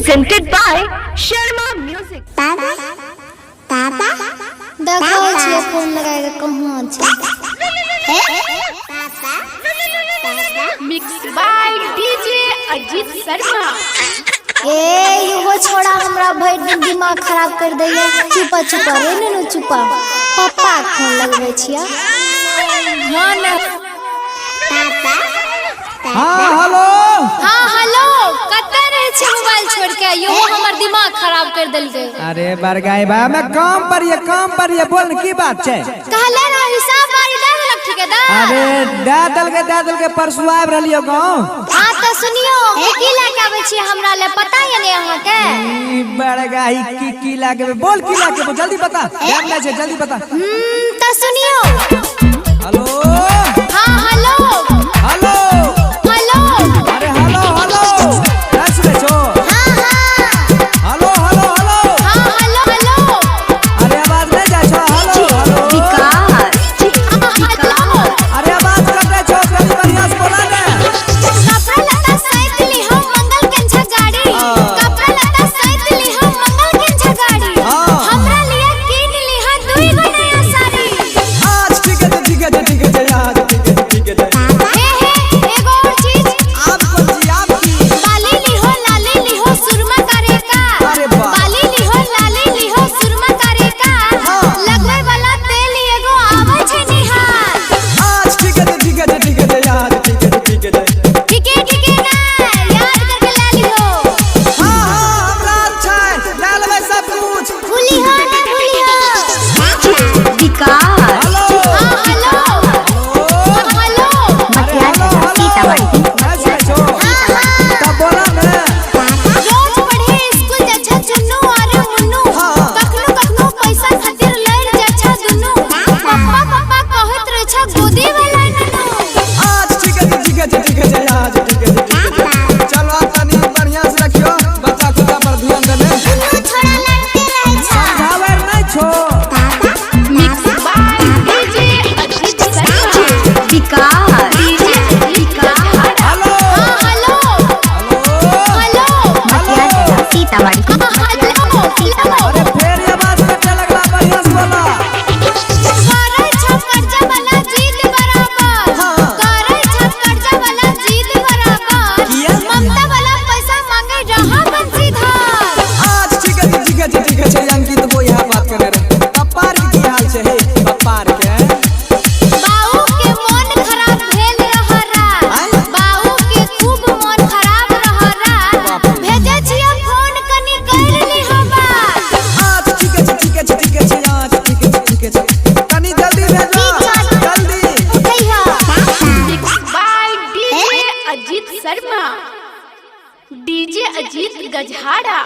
Presented by Sharma Music. देखै छियै phone लगाए के कहाँ छै। Mix by DJ Ajit Sharma. ए इहो छोड़ा हमरा भरि दिन दिमाग खराब कर दैया। चुपा चुपा रे नुनू चुपा, पप्पा के फोन लगबै छियै। हाँ ना। हाँ हेलो। हाँ हेलो, कतऽ रहै छी मोबाइल छोड़ के? इहो हमर दिमाग खराब कर देलकै। अरे बरगाई भाई, मैं काम पर ये, काम पर ये, बोल न, की बात छै? कहले रह हिसाब बारी दे देलक ठेकेदार। अरे दे देलकै, दे देलकै, परसू आबि रहलियो गाँव। हाँ तऽ सुनियो, की की लए के आबै छियै हमरा ले पता ये ने अहाँके? ई बरगाई की की लागे, बोल की लागे, बोल जल्दी बता, टाइम नहीं छै, जल्दी बता। तऽ सुनियो। हेलो। हाँ हेलो। हेलो। हेलो। अरे हेलो हेलो, नहीं सुनै छो? हाँ हाँ। Hello hello hello. हाँ हेलो हेलो। अरे आवाज नहीं जाइ छो? Hello hello. विकास। हाँ हेलो। अरे आवाज कटै छो, कनी बढ़िया से बोला ने। कपड़ा लत्ता सैत लिहो मंगल कंझा गाड़ी। हाँ। कपड़ा लत्ता सैत लिहो मंगल कंझा गाड़ी। हाँ। हमरा लिए कीन लिहा दुई गो नया साड़ी। आज ठीक है, ठीक है, ठीक है, आज ठीक है, ठीक है। हे हे, एगो और चीज। आप कौन सी, आप की? बाली लिहो लाली लिहो सुरमा करे का। अरे वाह। बाली लिहो लाली लिहो सुरमा करे का। हाँ। लगवे वाला तेल एगो आवे छै निहार। आज ठीक है, ठीक है, ठीक है, आज ठीक है, ठीक है। ठीके ठीके ना याद करके ला लिहो। हाँ हाँ, हमरा अच्छा है, ला लेबै सब कुछ। भूलिहो ना भूलिहो। विकास। हेलो। हाँ हेलो। हेलो। हेलो। अरे हेलो हेलो, नहीं सुनै छो? हाँ हाँ। तब बोला ने। रोज पढ़े स्कूल जाछा चुन्नू अरे मुन्नू। हाँ। कखनो कखनो पैसा खातिर लड़ जाछा दुनू। पप्पा पप्पा कहत रहे छा गोदी वाला नन्नू। आज ठीक है, ठीक है, ठीक है, आज ठीक है, ठीक है। चलो आप तनी बढ़िया से रखियो बच्चा कुत्ता पर ध्यान देने। दुनू छोड़ा लड़ते रहे छा। समझावे नहीं छो? Mix by DJ Ajit Sharma. Vikas. DJ Ajit Gajhara. Hello. हाँ hello. Hello. Hello. Hello. Sitamarhi. हाँ हेलो हेलो। अरे फेर ये आवाज कटे लगला, बढ़िया से बोला। करे छा कर्जा वाला जीत बराबर। हाँ। करे छा कर्जा वाला जीत बराबर। किया? ममता वाला पैसा मांगे रहा बंसीधार। आज ठीक है, ठीक है, ठीक है, अंकित वो यहाँ बात करे रहे। पप्पा के की हाल छै? हे पप्पा के। बाऊ के मन खराब भेल रह रात। आय? बाऊ के खूब मन खराब रह रात। बाप रे। भेजै छियै फोन कनी कर लिह बात। आज ठीक है, ठीक है, ठीक है, आज ठीक है, ठीक है, तनी जल्दी भेजो, जल्दी। उठैह। Mix by DJ Ajit Sharma. DJ Ajit Gajhara.